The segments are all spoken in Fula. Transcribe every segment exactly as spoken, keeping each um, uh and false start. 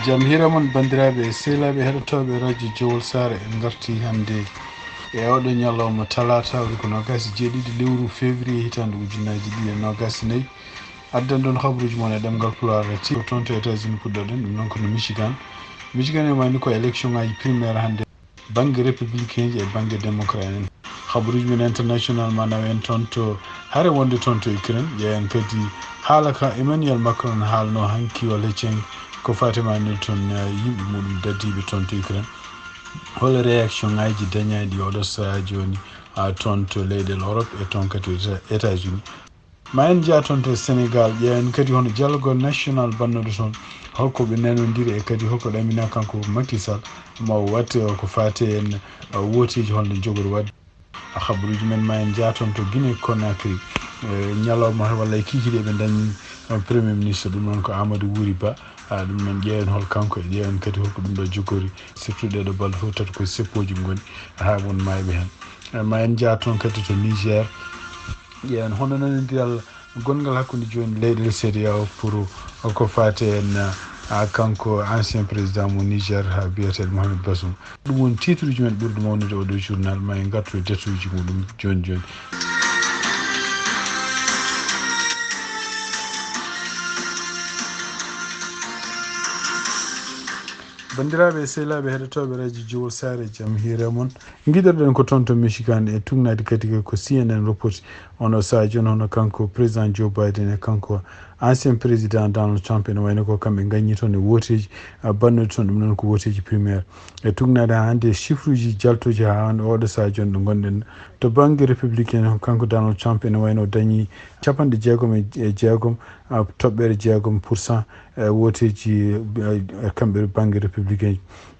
Jam hiira mon, banndiraaɓe e sehilaaɓe heɗotooɓe Radio Jowol Saare. En ngartii hannde e oɗo ñalawma talaata, woni ko noogaas e jeeɗiɗi lewru février hitaande ujunnaaji ɗiɗi e noogaas e nayi. Addan ɗon habaruuji mon e ɗemngal Pulaar, ti ko toon to États-Unis puɗɗoɗen, ɗum noon ko no Michigan. Michigan e wayni ko élection ŋaaji primaire hannde, bannge républicain ji e bannge démocrate en. Habaruuji men international ma nawa en toon to hare wonde toon to Ukraine. Ƴeewen kadi haala ka Emmanuel Macron haalno hanki walla hecci hanki ko faati Emmanuel Macron, eh, yimɓe muɗum dadiiɓe toon to Ukraine. Hol réaction ŋaaji dañaaɗi oɗo sahaa jooni, ah, toon to leyɗeele Europe e toon kadi to Éta-, États-Unis. Ma en njah toon to Sénégal, ƴeewen kadi hono jallugol national bannuɗo toon, holko ɓe nanondiri e kadi holko ɗamina kanko Macky Sall, ma o watte o ko faati en, uh, wooteeji holno jogori waɗde. Habaruuji men ma en njah toon to Guinée Conakry, eh, ñalawma walla e kiikiiɗe ɓe dañi, uh, Premier Ministre, ɗum noon ko Amadou Wuri Ba. Ah, ɗum noon ƴeewen hol kanko e ƴeewen kadi holko ɗum ɗo jogori, surtout ɗeɗo balɗe fof tati ko seppooji ngoni haa won maayɓe heen. Eh, ma en njah toon kadi to Niger, ƴeewen hono nanondiral gonngal hakkunde jooni leyɗeele CEDEAO pour ko faati en, ah, kanko ancien président mo Niger, ha biyeteeɗo Mohamed Bazoum. Ɗum woni titre uji men ɓurɗi mawnude oɗo journal. Ma en ngartu e datuuji muɗum jooni jooni. Banndiraaɓe e sehilaaɓe heɗotooɓe Radio Jowol Saare, jam hiire mon. Ngiɗirɗen ko toon to Michigan e tugnaade kadi ko C N N reporti. Oɗo sahaa jooni hono kanko président Joe Biden e kanko ancien président Donald Trump ene wayno ko kamɓe ngaññi toon e wooteeji, ah, bannuɗi toon, ɗum noon ko wooteeji primaire. E tugnaade haa hannde chiffre uji jaltooji haa hannde oɗo sahaa jooni ɗo ngonɗen. To bannge républicain, kanko Donald Trump ene wayno o dañi capanɗe jeegom e, e jeegom, ah, toɓɓere jeegom pour cent, eh, wooteeji, eh, kamɓe bannge républicain.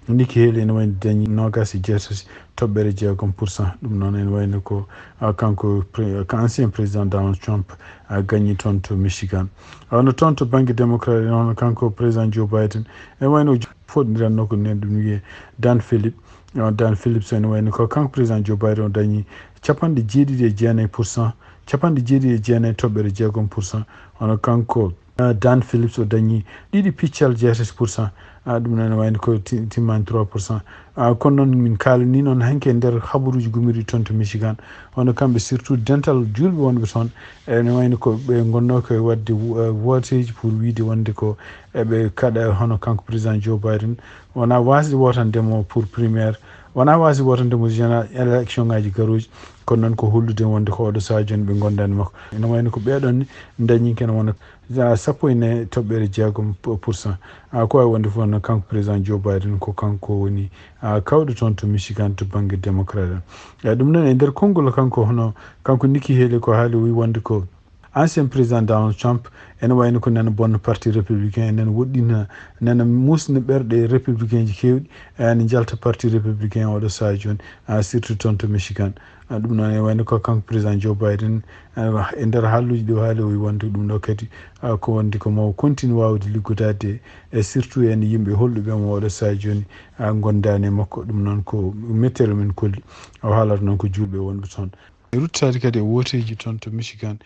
Nikki Haley ene wayno dañi noogaas e jeetati toɓɓere jeegom pour cent. Ɗum noon ene wayno ko, ah, kanko pre-, ko ancien président Donald Trump, ah, gañi toon to Michigan. Wano toon to bannge démocrate, noon kanko président Joe Biden, ene wayno foɗodiranno ko nen ɗum wiyee Dan Philip. Ah, Dan Phillips ene wayno ko kanko président Joe Biden o dañi capanɗe jeeɗiɗi e jeenayi pour cent, capanɗe jeeɗiɗi e jeenayi toɓɓere jeegom pour cent. Hono kanko, ah, Dan Phillips o dañi ɗiɗi piccal jeetati pour cent. Ah, ɗum noon ene wayno ko ti-, timmani trois pour cent. Ah, kono noon min kaalani noon hanki e nder habaruuji gummiiɗi toon to Michigan. Hono kamɓe surtout dental juulɓe wonɓe toon, ene wayno ko ɓe ngonno ko e waɗde wo-, eh, wooteeji pour wiide wonde ko eɓe kaɗa hono kanko président Joe Biden. Wona waasde wootande mo pour primaire, wona waasde wootande mo général, élection ŋaaji garooji. Kono noon ko hollude wonde ko oɗo sahaa jooni ɓe ngondaani makko. Ene wayno ko ɓeɗon ni dañi kene wona, ah, sappo e nayi toɓɓere jeegom pour cent. Ah, ko waawi wonde fof noon kanko président Joe Biden ko kanko woni, ah, kawɗo toon to Michigan to bannge démocrate en. Eh, ɗum noon e nder konngol kanko hono kanko Nikki Haley ko haali o wi wonde ko ancien président Donald Trump ene wayno ko nana bonna parti républicain, nana woɗɗina, nana musna ɓerɗe républicain ji keewɗi, eh, ene njalta parti républicain oɗo sahaa jooni, ah, surtout toon to Michigan. Ah, ɗum noon ene wayno ko kanko président Joe Biden, ah, e nder haalluuji ɗi o haali o wi wonde ɗum ɗo kadi, ah, ko wonde ko mo continue waawde liggodaade e surtout en yimɓe holɗuɓe mo oɗo sahaa jooni, ah, ngondaani e makko. Ɗum noon ko mettere min kolli. O haalata noon ko juulɓe wonɓe toon. Ruttaade kadi e wooteeji toon to Michigan.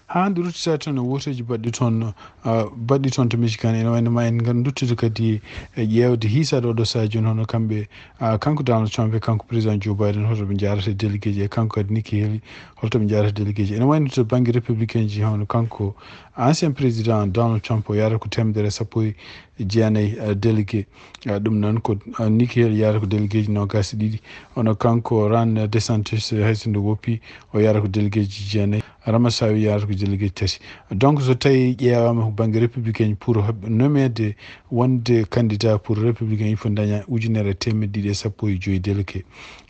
Haa hannde ruttitaade toon e wooteeji baɗɗi toon, ah, baɗɗi toon to Michigan. Ene wayno ma en ngar duttude kadi e ƴeewde hiisaade oɗo sahaa jooni hono kamɓe, ah, kanko Donald Trump e kanko président Joe Biden, hoto ɓe njaarata e délégué ji, e kanko kadi Nikki Haley, holto ɓe njaarata e délégué ji. Ene wayno to bannge républicain ji hono kanko ancien président Donald Trump o yaarata ko teemedere e sappo e jeenayi, eh, délégué. Eh, ɗum noon ko, eh, Nikki Haley yaarata ko délégué ji noogaas e ɗiɗi. Hono kanko Ron DeSantis, eh, hay so nde woppi, o yaarata ko délégué ji jeenayi. Ramaswamy yaarata ko délégué ji tati. Donc, so tawi ƴeewaama ko bannge républicain pour heɓ-, nommeede wonde candidat pour républicain, il faut daña ujunere e teemedde ɗiɗi e sappo e joyi délégué.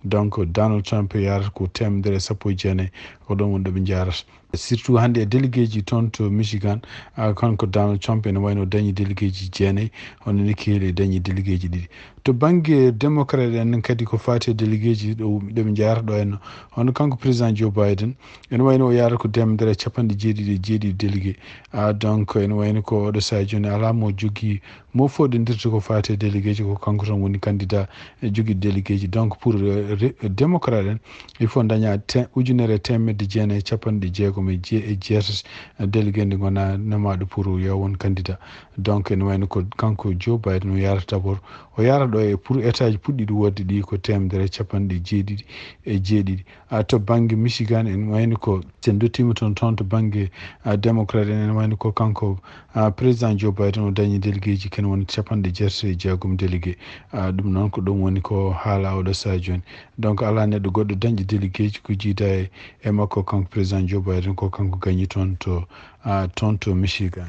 Donc, Donald Trump yaarata ko teemedere e sappo e jeenayi. Ko ɗon woni ɗo ɓe njaarata. Surtout hannde e délégué ji toon to Michigan, ah, kanko Donald Trump ene wayno dañi délégué ji jeenayi, hono Nikki Haley dañi délégué ji ɗiɗi. To bannge démocrate en kadi ko faati e délégué ji ɗo, ɗo ɓe njaarata ɗo en, hono kanko président Joe Biden, ene wayno o yaarata ko teemedere e capanɗe jeeɗiɗi e jeeɗiɗi délégué. Ah, donc ene wayno ko oɗo sahaa jooni alaa mo jogii mo foɗondirta ko faati e délégué ji, ko kanko tan woni candidat e jogiiɗo délégué ji. Donc pour, euh, ré-, démocrate en, il faut daña te-, ujunere e teemedde jeenayi e capanɗe jeegom e jee- e jeetati délégué nde ngona namaɗo pour yo won candidat. Donc ene wayno ko kanko Joe Biden o yarata d'abord, o yara ɗo e pour état ji puɗɗiɗi wodde ɗi ko temedere e capanɗe jeeɗiɗi e jeeɗiɗi. A to banggue Michigan en wayno ko sen dottima toon toon to banggue a démocrate en, ene wayno ko kanko a président Joe Biden o dañi délégué ji ken woni capanɗe jeetati e jeegom délégué. A ɗum noon ko ɗum woni ko haala oɗo saha joni. Donc ala neɗɗo goɗɗo dañɗo délégué ji ko jiida e e makko kanko président Joe Biden ko kanko gañi toon to a toon to Michigan.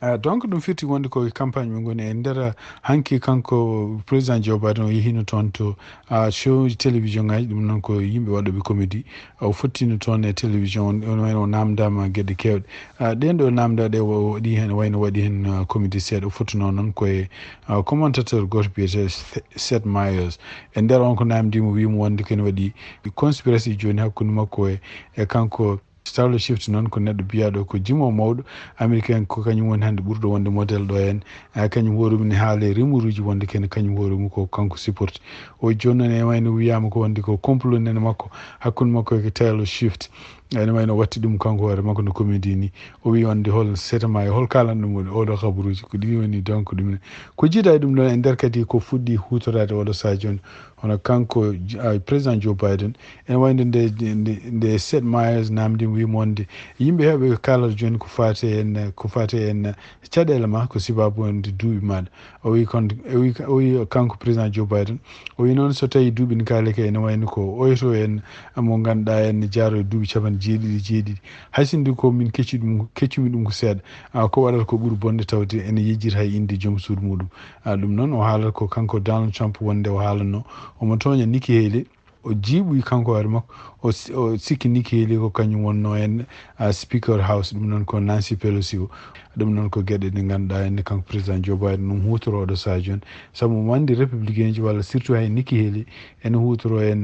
A donc ɗum firti wonde ko e campagne ɓe ngoni e nder hanki kanko président Joe Biden o yehino toon to a show télévision ngaji, ɗum noon ko yimɓe waɗoɓe comédie. O fottino toon e télévision on, on wayno o namdama geɗe kewɗe. A ɗen ɗo namda ɗe o waɗi hen, wayno waɗi hen a, comédie seeɗa. O fottuno noon ko e a, commentateur goto biyete Seth Meyers. E nder on ko namdimo wimo wonde kene waɗi conspiracy joni hakkunde makko e e kanko Taylor Swift noon ko neɗɗo biyaɗo ko jimo mawɗo américain, ko kañum woni hannde ɓurɗo wonde modèle ɗo en. A kañum hoore mum ne haale remuruji wonde kene kañum hoore mum ko kanko supporte. O joni noon e wayno wiyama ko wonde ko complot nene makko hakkunde makko e Taylor Swift. Ene wayno watti ɗum kanko hoore makko no comédie ni. O wi wonde hol setama e hol kalan ɗum woni oɗo kabaruji ko ɗi woni donc ɗum. Ko jiida e ɗum ɗon e nder kadi ko fuɗɗi hutorade oɗo saha joni. Hono kanko a, président Joe Biden ene wayde nde nde nde Seth Meyers namdi wimo wonde yimɓe heɓe kalata joni ko fate en ko fate en caɗele ma ko sibabu wonde duuɓi maɗa. O wi kon o wi o wi kanko président Joe Biden. O wi noon so tawi duuɓi ne kaleke ene wayno ko oyto en mo ganduɗa en ne jaaro e duuɓi capanɗe jeeɗiɗi jeeɗiɗi. Haysinde ko min kecci ɗum keccumi ɗum ko seeɗa. A, ko waɗata ko ɓuri bonde tawde ene yejjita hay inde joom suudu muɗum. A, ɗum noon o haalata ko kanko Donald Trump wonde o haalanno omo tooña Nikki Haley. O jiiɓoyi kanko hoore makko o si- o sikki Nikki Haley ko kañum wonno en a, speaker house, ɗum noon ko Nancy Pelosi o. Ɗum noon ko geɗe ɗe ganduɗa enne kanko président Joe Biden ɗum hutorooɗo saha joni. Sabu mo andi républicain ji walla surtout hay Nikki Haley ene hutoro en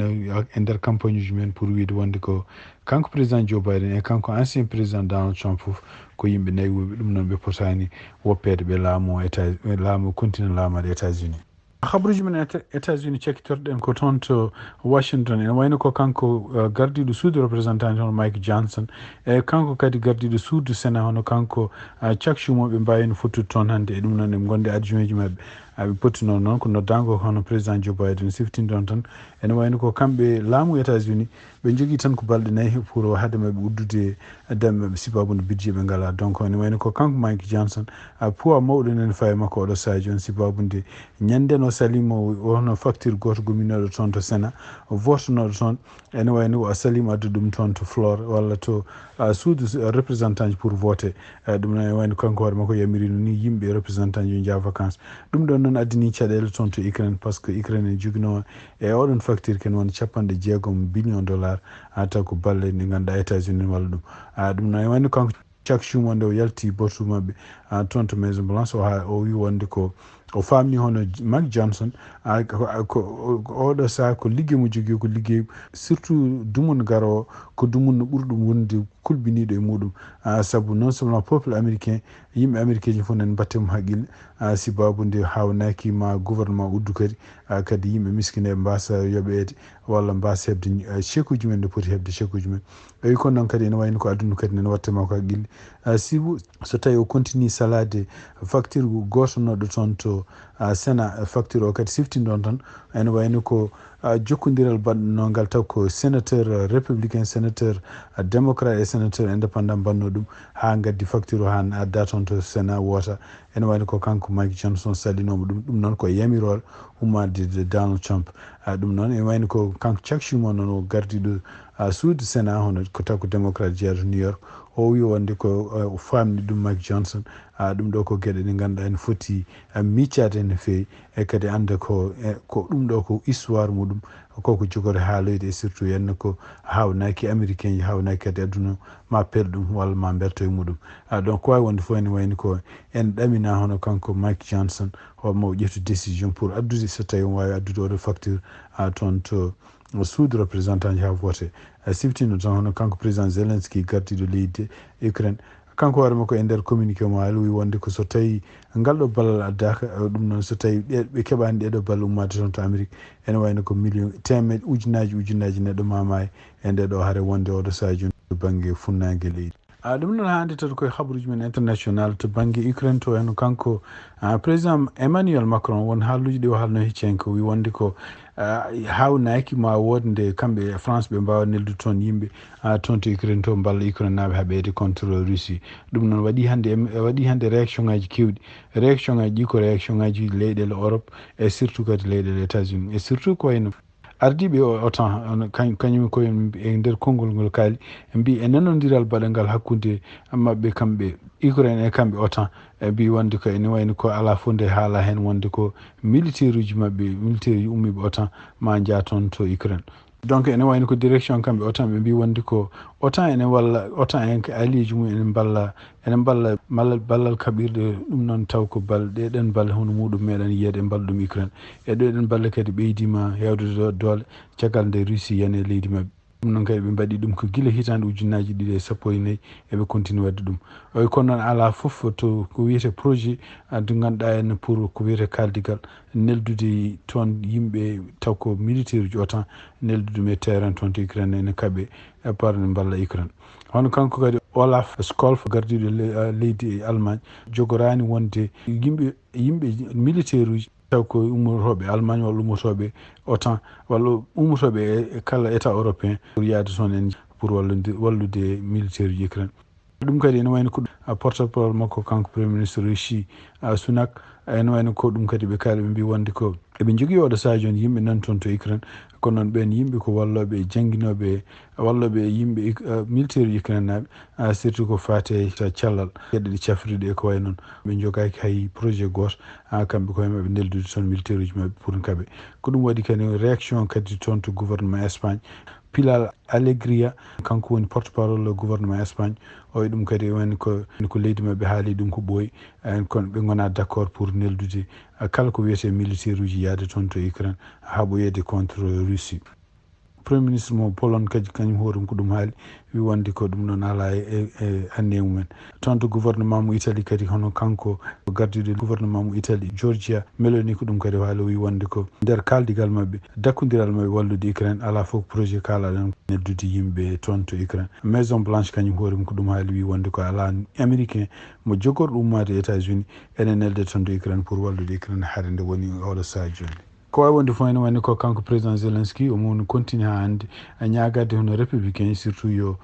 e nder campagne uji men pour wiide wonde ko kanko président Joe Biden e kanko ancien président Donald Trump fof ko yimɓe naywuɓe, ɗum noon ɓe potani woppeede ɓe laamu États- laamu continent laamaade États-Unis. Habruji men Éta- États-Unis cakkitorɗen ko toon to Washington ene wayno ko kanko uh, gardiɗo suudu représentant hono Mike Johnson e kanko kadi gardiɗo suudu Sénat hono kanko uh, Chuck Schumer ɓe mbawi no fottude toon hannde e ɗum noon eɓe gonde adjoint ji maɓɓe. Aɓe pottino noon ko noddango hono président Joe Biden siftindon tan ene wayno ko kamɓe laamu États-Unis ɓe njogii tan ko balɗe nayi pour haade maɓɓe uddude dame maɓɓe sibabude budget ɓe ngalaa. Donc ene wayno ko kanko Mike Johnson a, poids mawɗo nen fawi makko oɗo saha joni sibabude ñande no salima o hono facture goto gominooɗo toon to Sénat o vortonooɗo toon. Ene wayno o salima addu ɗum toon to Flore walla to a, suudu représentant ji pour vote. A, ɗum noon ene wayno kanko hoore makko yamirino ni yimɓe représentant ji nja vacance. Ɗum ɗon noon addini caɗele toon to Ukraine par ce que Ukraine ene jogino e oɗon facture ken woni capanɗe jeegom billion dollar. A, taw ko balle ɗe ganduɗa États-Unis walla ɗum. A, ɗum noon ene wayno kanko Chuck Schumer nde o yalti bortu maɓɓe a, toon to Maison Blanche o, ha, o wi wonde ko o famni hono Mike Johnson a, ko, ko oɗo saha ko liggey mo jogui ko liggey surtout dumun garo ko dumun no ɓuri ɗum wonde kulbiniɗo e muɗum. A, sabu non seulement peuple américain yimɓe américain ji fof nan batte mo haqqille a, sibabu nde hawnaki ma gouvernement uddu kadi a, kadi yimɓe miskineɓe mbasa yoɓeede walla mbasa heɓde chekuji men nde poti heɓde chekuji men. Eyi kono noon kadi ene wayno ko aduna kadi nene watte makko haqqille a, sibu so tawi o continue salade facture gotonoɗo toon to a, Sénat facture o kadi siftindon tan ene wayno ko a, jokkondiral baɗnogal taw ko sénateur républicain sénateur a, démocrate e sénateur indépendant mbanno ɗum ha gaddi facture o han adda toon to Sénat wota. Ene wayno ko kanko Mike Johnson salinomo ɗum ɗum noon ko yamirore ummade de Donald Trump. A, ɗum noon ene wayno ko kanko Chuck Schumer noon o gardiɗo a, suudu Sénat hono ko taw ko démocrate jeeyaɗo New York. O wi wonde ko a, o famni ɗum Mike Johnson a, ɗum ɗo ko geɗe ɗe ganduɗa ene foti a, miccade no fewi e kadi anda ko e, ko ɗum ɗo ko histoire muɗum koko jogori haaloyde e surtout yenno ko hawnaki américain ji hawnaki kadi aduna ma pel ɗum walla ma belto e muɗum. A, donc ko wawi wonde fof ene wayni ko en ɗamina hono kanko Mike Johnson homo ƴettu décision pour addude so tawi on wawi addude oɗo facture a, toon to suudu représentant ji ha vote. A, siftino tan hono kanko président Zelensky gardiɗo leydi Ukraine kanko hoore makko e nder communiqué mo haali wi wonde ko so tawi ngal ɗo ballal addaka ɗum noon so tawi ɓe keɓani ɗeɗo balle ummade toon to Amérique ene wayno ko million temed ujunnaji ujunnaji neɗɗo mamaye e nde ɗo haare wonde oɗo saha joni. to bannge funnaange leydi. A ɗum noon hannde tan koye habaruuji men international to bannge Ukraine to, en kanko, a, président Emmanuel Macron, won haalluuji ɗi o haalno hecci en ko wi wonde ko, a, haawnaaki ma wood nde kamɓe e France ɓe mbaawa neldude toon yimɓe, a, toon to Ukraine to mballa Ukraine naaɓe haɓeede contre Russie. Ɗum noon waɗi hannde em-, waɗi hannde réaction ngaji keewɗi. Réaction ngaji ɗi ko réaction ngaji leyɗeele Europe e surtout kadi leyɗeele États-Unis e surtout ko wayno ardiiɓe o-, OTAN, on, kañ-, kañum ko en e nder konngol ngol kaali, mbi e nanondiral baɗangal hakkunde maɓɓe kamɓe Ukraine e kamɓe OTAN, e mbi wonde ko ene wayno ko alaa fof nde haala heen wonde ko militaire uji maɓɓe, militaire uji ummiiɓe OTAN ma njaa toon to Ukraine. Donc ene wayno ko direction kamɓe OTAN ɓe mbi wonde ko OTAN ene walla, OTAN en ko allié ji mum ene mballa, ene mballa malla ballal kaɓirɗe ɗum noon taw ko bal-, ɗe ɗen balle hono muɗum meeɗan yiyeede e mballa ɗum Ukraine. E ɗe ɗen balle kadi ɓeydiima heewde do-, doole caggal nde Russie yani e leydi maɓɓe. Ɗum noon kadi ɓe mbaɗi ɗum ko gila hitaande ujunnaaji ɗiɗi e sappo e nayi eɓe continue waɗde ɗum. Oy kono noon alaa fof to ko wiyetee projet, a, nde ngannduɗaa en pour ko wiyetee kaaldigal, neldude toon yimɓe taw ko militaire uji OTAN, neldude ɗum e terrain toon to Ukraine ene kaɓe, e par ne mballa Ukraine. Hono kanko kadi Olaf Scholz, gardiiɗo le-, a, leydi Allemagne, jogoraani wonde yimɓe, yimɓe militaire uji taw ko ummotooɓe Allemagne walla ummotooɓe OTAN walla ummotooɓe e, e kala État européen pour yaade toon en pour wallude, wallude militaire uji Ukraine. Ɗum kadi ene wayno ko, a, porte-parole makko kanko Premier Ministre Rishi, a, Sunak, ene wayno ko ɗum kadi ɓe kaali, ɓe mbi wonde ko eɓe njogii oɗo sahaa jooni yimɓe nan toon to Ukraine, kono noon ɓeen yimɓe ko wallooɓe e jannginooɓe, wallooɓe e yimɓe Ik-, a, militaire Ukraine naaɓe, a, surtout ko faati e ta cellal, geɗe ɗe cafrirɗe e ko wayi noon. Ɓe njogaaki hay projet gooto, a, kamɓe koye maɓɓe neldude toon militaire uji maɓɓe pour kaɓe. Ko ɗum waɗi kadi réaction kadi toon to gouvernement Espagne. Pilar Alegria, kanko woni porte-parole gouvernement Espagne. O e ɗum kadi woni ko, ko leydi maɓɓe haali ɗum ko ɓooyi. En kon ɓe ngonaa d'accord pour neldude, a, kala ko wiyetee militaire uji yaade toon to Ukraine, haa ɓooyeede contre Russie. Premier ministre mo Pologne kadi kañum hoore mum ko ɗum haali, wi wonde ko ɗum ɗon alaa e, e, e année mumen. Toon to gouvernement mo Italie kadi hono kanko ko gardiiɗo gouvernement mo Italie, Giorgia Meloni ko ɗum kadi o haali, o wi wonde ko nder kaaldigal maɓɓe, dakkondiral maɓɓe wallude Ukraine, alaa fof ko projet kaalaɗen neldude yimɓe toon to Ukraine. Maison Blanche kañum hoore mum ko ɗum haali, wi wonde ko alaa Américain mo jogorɗo ummaade États-Unis ene nelde toon to Ukraine pour wallude Ukraine hare nde woni oɗo sahaa jooni. Ko waawi wonde fof ene wayno ko kanko président Zelensky omo woni continue haa hannde, a, ñaagaade hono républicain surtout yo,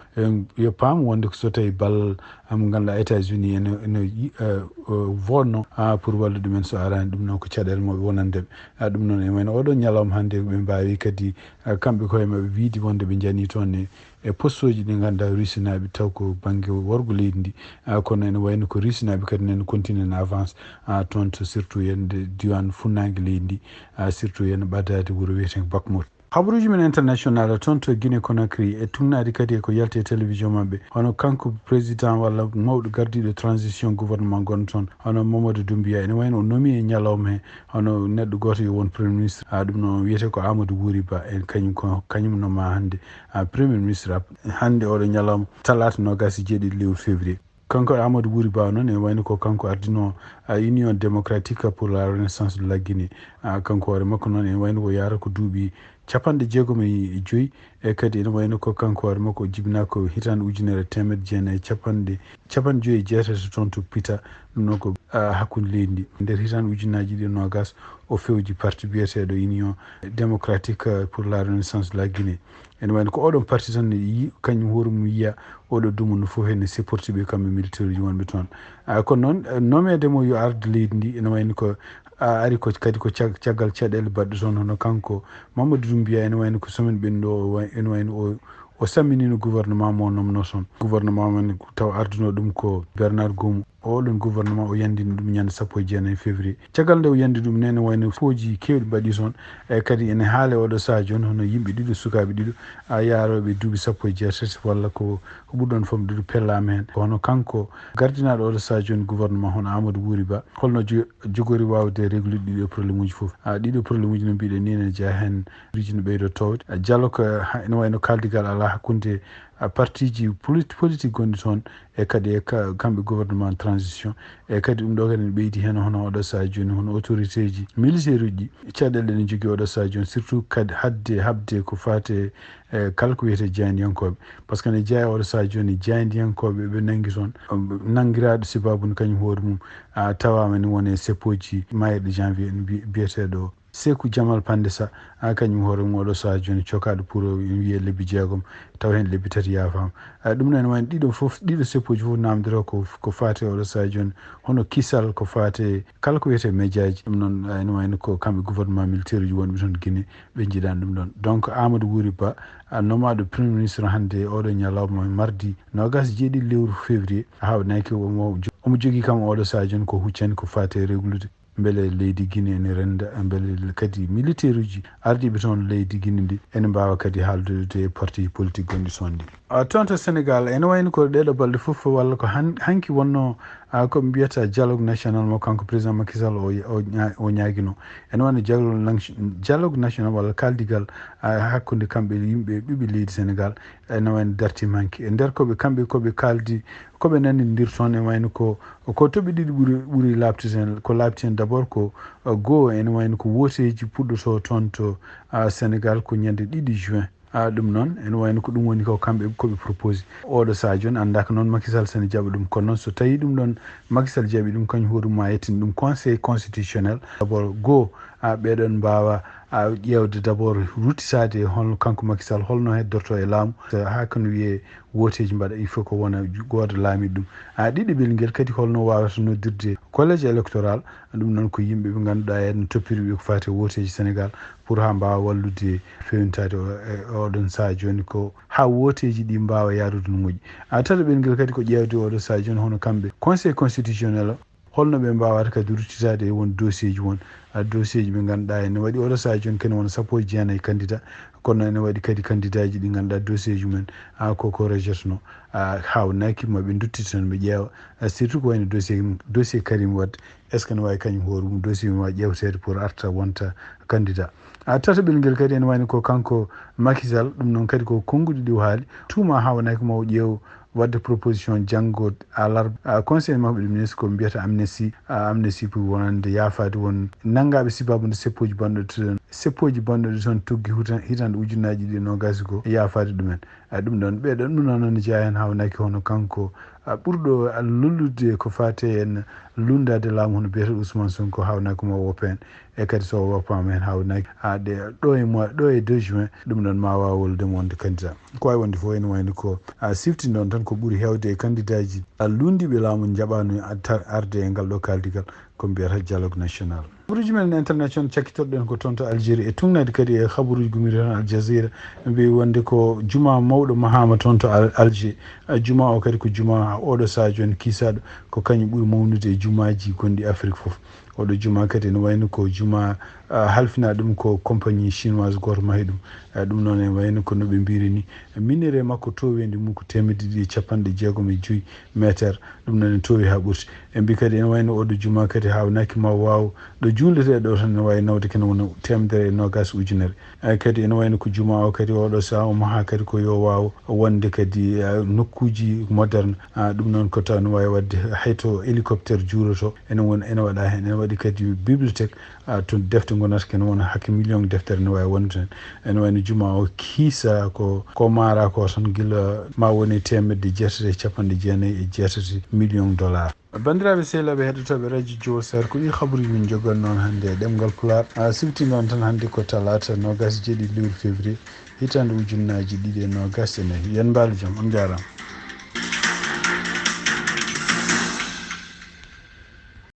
yo paam wonde ko so tawi ballal, a, mo ngannduɗaa États-Unis ene, ene yi-, a, o, wonno, a, pour wallude ɗumen so araani ɗum noon ko caɗeele mo ɓe wonande ɓe. A, ɗum noon ene wayno oɗo ñalawma hannde ɓe mbaawi kadi, a, kamɓe koye maɓɓe wiide wonde ɓe njanii toon e, e postooji ɗi ngannduɗaa Rusinaaɓe taw ko bannge worgo leydi ndi. A, kono ene wayno ko Rusinaaɓe kadi nene continue na avance, a, toon to surtout yande diwan funnaange leydi ndi, a, surtout yande ɓadaade wuro wiyetee Bakhmut. Habaruuji men international toon to Guinée Conakry e tugnaade kadi e ko yalti e télévision maɓɓe. Hono kanko président walla mawɗo gardiiɗo transition gouvernement gonɗo toon, hono Mamadou Doumbouya, ene wayno o nomi e ñalawma he, hono neɗɗo gooto yo won premier ministre. A, ɗum noon wiyetee ko Amadou Wuri Ba, en kañum ko, kañum noma hannde, a, premier ministre. A, hannde oɗo ñalawma talaata noogaas e jeeɗiɗi lewru février. Kanko Amadou Wuri Ba noon, ene wayno ko kanko ardino, a, Union Démocratique pour la Renaissance de la Guinée. A, kanko hoore makko noon, ene wayno ko yaara ko duuɓi capanɗe jeegom e joyi. E kadi ene wayno ko kanko hoore makko o jibinaa ko hitaande ujunere teemedde jeenayi e capanɗe, capanɗe joyi e jeetati toon to Pita. Ɗum noon ko, a, hakkunde leydi ndi. Nder hitaande ujunnaaji ɗiɗi e noogaas, o fewji parti biyeteeɗo Union Démocratique pour la Renaissance de la Guinée. Ene wayno ko oɗon parti tan ne yi-, kañum hoore mum yiya oɗo dumunna fof ene supporti ɓe kamɓe militaire uji wonɓe toon. A, kono noon, a, nomeede mo yo arde leydi ndi ene wayno ko, a, ari ko kadi ko cag-, caggal caɗeele baɗɗe toon hono kanko Mamadou Doumbouya ene wayno ko semaine ɓennuɗo o, o way-, ene wayno o, o samminino gouvernement mo nomno toon. Gouvernement men taw ardunoo ɗum ko Bernard Gomu. Oɗon gouvernement o yandini ɗum ñande sappo e jeenayi février. Caggal nde o yandi ɗum ne, ene wayno fooji keewɗi mbaɗi toon. E kadi ene haale oɗo sahaa jooni hono yimɓe ɗiɗo, sukaaɓe ɗiɗo, a, yaarooɓe duuɓi sappo e jeetati walla ko, ko ɓuri ɗoon fof ɗiɗo pellaama heen. Hono kanko gardinaaɗo oɗo sahaa jooni gouvernement hono Amadou Wuri Ba, holno jo-, jogori waawde réglude ɗiɗo problème uji fof? A, ɗiɗo problème uji no mbiɗen ni ene jeyaa heen rijino ɓeydo towde. A, jalo ko ha-, ene wayno kaaldigal alaa hakkunde a partiji polit- politique gonɗi toon, e kadi e ka- kamɓe gouvernement transition, e kadi ɗum ɗo kadi ne ɓeydi heen hono oɗo saha jooni hono autorité ji militaire uji ɗi, caɗeele ɗe ne jogii oɗo saha jooni, surtout kadi hadde haɓde ko faate e kala ko wiyetee jaayndiyankooɓe. Par ce que ne jeyaa oɗo saha jooni jaayndiyankooɓe ɓe nanngi toon, um, nanngiraaɗo sibabude kañum hoore mum, a tawaama ne woni e seppooji mayirɗe janvier en mbi- biyeteeɗo Seku Jamal Pandesa, a kañum hoore mum oɗo saha jooni cokaaɗo pour o wiye lebbi jeegom, taw heen lebbi tati yaafaama. A ɗum noon ene wayno ɗiɗo fof, ɗiɗo seppooji fof namdotoo ko ko faate oɗo saha jooni hono kisal ko faate kala ko wiyetee médiaji. Ɗum noon a ene wayno ko kamɓe gouvernement militaire uji wonɓe toon Guinée ɓe njiɗaani ɗum ɗoon. Donc Amadou Wuri Ba, a nomaaɗo premier ministre hannde oɗo ñalawma mardi noogaas e jeeɗiɗi lewru février, a haawnaki omo omo jogii kam oɗo saha jooni ko huccani ko faate reglude mbele leydi Guinée ene rennda, mbele kadi militaire uji ardiiɓe toon leydi Guinée ndi ene mbaawa kadi haaldude e parti politique gonɗi toon ɗi. A, toon to Sénégal ene wayno ko ɗeeɗo balɗe fof walla ko han- hanki wonno, a, ko ɓe mbiyata dialogue national mo kanko président Macky Sall o o ña- o ñaagino. Ene wayno dialogue nang- dialogue national walla kaaldigal, a, hakkunde kamɓe yimɓe ɓiɓɓe leydi Sénégal ene wayno dartiima hanki. E nder ko ɓe kamɓe ko ɓe kaaldi ko ɓe nannindir toon e wayno ko ko toɓɓe ɗiɗi ɓuri ɓuri laaɓtude heen. Ko laaɓti heen d'abord ko, a, goo ene wayno ko wooteeji puɗɗotoo toon to, a, Sénégal ko ñande ɗiɗi juin. A, ɗum noon ene wayno ko ɗum woni ko kamɓe ko ɓe proposé oɗo saha jooni. Anndaa ko noon Macky Sall sene jaɓa ɗum, kono noon so tawii ɗum ɗoon Macky Sall jaɓi ɗum kañum hoore mum ma yettin ɗum conseil constitutionnel d'abord goo, a, ɓeɗon mbaawa, a, ƴeewde d'abord ruttitaade hol kanko Macky Sall holno heddorto e laamu, haa kono wiyee wooteeji mbaɗa il faut ko wona gooto laamiɗo ɗum. A, ɗiɗaɓel ngel kadi holno waawata noddirde collège électoral, ɗum noon ko yimɓe ɓe ngannduɗaa en toppiri ɓe ko faati e wooteeji Sénégal pour haa mbaawa wallude feewnitaade o- e oɗon saha jooni ko haa wooteeji ɗi mbaawa yaarude no moƴƴi. A, tataɓel ngel kadi ko ƴeewde oɗo saha jooni hono kamɓe conseil constitutionnel o holno ɓe mbaawata kadi ruttitaade e won dossier ji won, a, dossier ji ɓe ngannduɗaa ene waɗi oɗo saha jooni kene wona sappo e jeenayi candidat, kono ene waɗi kadi candidat ji ɗi ngannduɗaa dossier ji mumen, a, koko rejetno, a, haawnaki ma ɓe nduttita tan ɓe ƴeewa, a, surtout ko wayno dossier dossier Karim Wade, est ce que ne waawi kañum hoore mum dossier mum waawi ƴeewteede pour arta wonta candidat? A, tataɓel ngel kadi ene wayno ko kanko Macky Sall, ɗum noon kadi ko konnguɗi ɗi o haali tuuma haawnaki ma o ƴeew waɗde proposition janngo alarba, a, conseil makko ɗum ministre ko mbiyata amnesty, a, amnesty pour wonande yaafaade won nanngaaɓe sibabude seppooji banɗo toon seppooji banɗo ɗi toon tuggi huta- hitande ujunnaaji ɗiɗi e noogaas ko yaafaade ɗumen. A, ɗum ɗoon ɓeɗon ɗum noon ne jeyaa heen haawnaki hono kanko, a, ɓurɗo, a, lollude ko faate heen lunndaade laamu hono biyeteeɗo Ousmane Sonko haawnaki ma o woppa heen, e kadi so o woppaama heen haawnaki a ɗe ɗo e mois ɗo e deux juin ɗum ɗoon ma waaw wonde candidat. Ko waawi wonde fof ene wayno ko, a, sifti noon tan ko ɓuri heewde e candidat ji, a, lunndiiɓe laamu njaɓaano a- tar- arde e ngal ɗo kaaldigal ko mbiyata dialogue national. Habaruuji men international cakkitorɗen ko toon to Algérie e tuugnaade kadi e habaruuji gummiiɗi toon Al Jazeera, mbi wonde ko juma mawɗo mahaama toon to Al- Alger. A, juma o kadi ko juma oɗo saha jooni kiisaaɗo ko kañum ɓuri mawnude e jumaaji gonɗi Afrique fof. Oɗo juma kadi ene wayno ko juma, a, halfina ɗum ko compagnie chinoise gooto mahi ɗum. A, ɗum noon ene wayno ko no ɓe mbiri ni, minerai makko toweendi mum ko teemedde ɗiɗi e capanɗe jeegom e joyi meter. Ɗum noon ene towi haa ɓurti. Ɓe mbi kadi ene wayno oɗo juma kadi haawnaki ma waaw ɗo juulete ɗo tan ene waawi nawde kene wona teemedere e noogaas ujunere. Ay kadi ene wayno ko juma o kadi oɗo saha o maha kadi ko yo waaw wonde kadi, a, nokkuuji moderne. A, ɗum noon ko taw ne waawi waɗde hay to hélicoptère juuroto ene won ene waɗa heen. Ene waɗi kadi bibliothèque, a, to defte ngonata kene wona hakke million deftere ne waawi wonde heen. Ene wayno juma o kiisa ko ko maara ko tan gila ma woni teemedde jeetati e capanɗe jeenayi e jeetati million dollar. Banndiraaɓe sehilaaɓe heɗotooɓe radio Jowol Sare, ko ɗi habaruuji min njogannoo hannde e ɗemngal Pulaar. A, sifti noon tan hannde ko talaata noogaas e jeeɗiɗi lewru février hitaande ujunnaaji ɗiɗi e noogaas e nayi. Yen mbaalu jam, on njaaraama.